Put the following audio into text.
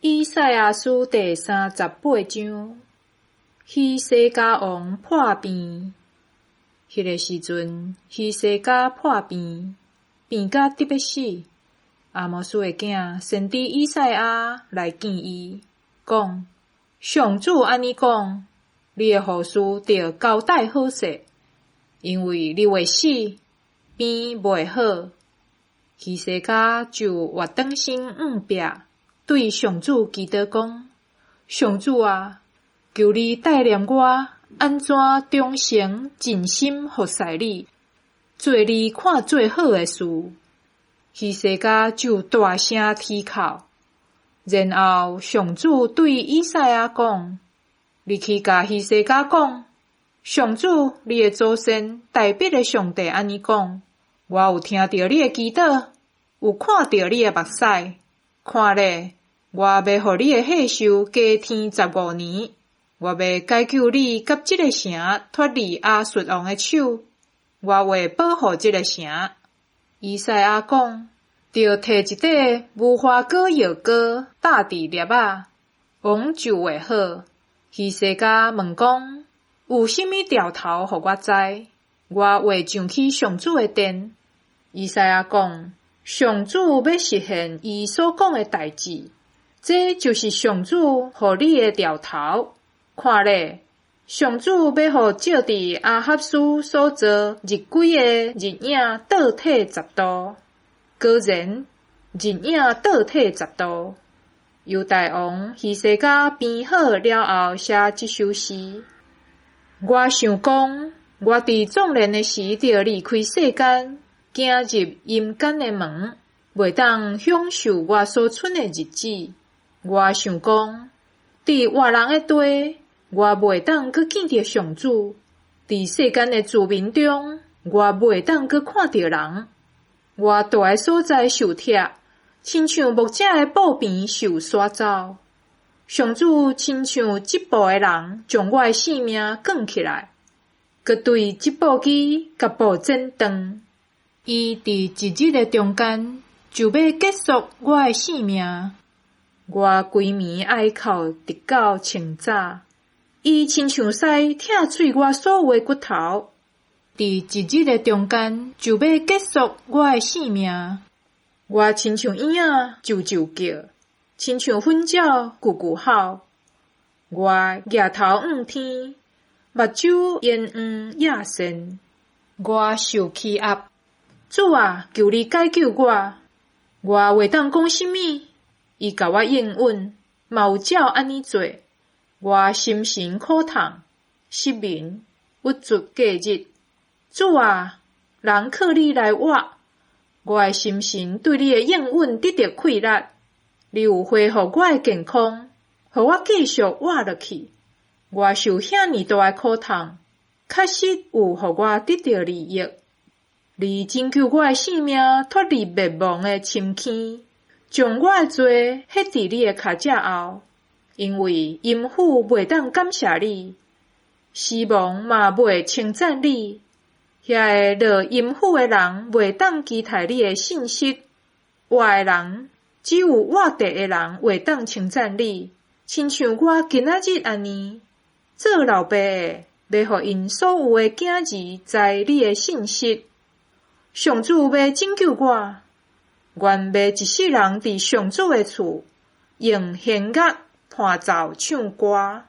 以賽亞書第三十八章，希西家王破病。彼个時陣，希西家破病，病甲得欲死。亞摩斯的囝先知以賽亞來見伊，講：上主按呢講，你的後事著交代好勢，因為你未死，病袂好。希西家就活轉身向壁，對上主祈禱講：上主啊，求你帶領我按怎忠誠盡心服侍你，做你看做好的事。希西家就大聲啼哭。然後上主對以賽亞講：你去共希西家講，上主你的祖先大衛的上帝按呢講：我有聽著你的祈禱，有看著你的目屎。看咧，我欲予你的歲壽加添15年，我欲解救你佮這个城脫離亞述王的手，我會保護這个城。以賽亞講，著提一塊無花果藥膏搭佇粒仔，王就會好。希西家問講：有啥物兆頭予我知？我會上去上主的殿。以賽亞講：上主欲實現伊所講的代誌，這就是上主予你的兆頭。看咧，上主欲予照佇亞哈斯所造日晷的日影倒退十度。果然，日影倒退十度。猶大王希西家病好了後，寫這首詩。我想講，我佇壯年的時著離開世間，行入陰間的門，袂當享受我所賰的日子。我想講，佇活人的地，我袂當閣見著上主；佇世間的住民中，我袂當閣看著人。我蹛的所在受拆，親像牧者的布棚受徙走。上主親像織布的人，將我的性命捲起來，閣對織布機共布剪斷。伊佇一日的中間就欲結束我的性命。我規暝哀哭直到清早。伊親像獅拆碎我所有的骨頭。佇一日的中間就欲結束我的性命。我親像鷹仔啾啾叫，親像糞鳥啾啾吼。我舉頭向天，目睭淹黃掖線。我受欺壓，主啊，求你解救我！我會當講啥物？伊共我應允，嘛有照按呢做。我心神苦痛，失眠，鬱卒過日。主啊，人靠你來活，我的心神對你的應允得著氣力。你有恢復我的健康，予我繼續活落去。我受遐爾大的苦痛，確實有予我得著利益。你拯救我的性命脫離滅亡的深坑，將我的罪歇佇你的跤跡後。因為陰府袂當感謝你，死亡嘛袂稱讚你。遐个落陰府的人袂當期待你的信實，活的人只有活地的人會當稱讚你，親像我今仔日按呢，做老爸的欲予𪜶所有的囝兒知你的信實。上主欲拯救我，願欲一世人佇上主的厝用弦樂伴奏唱歌。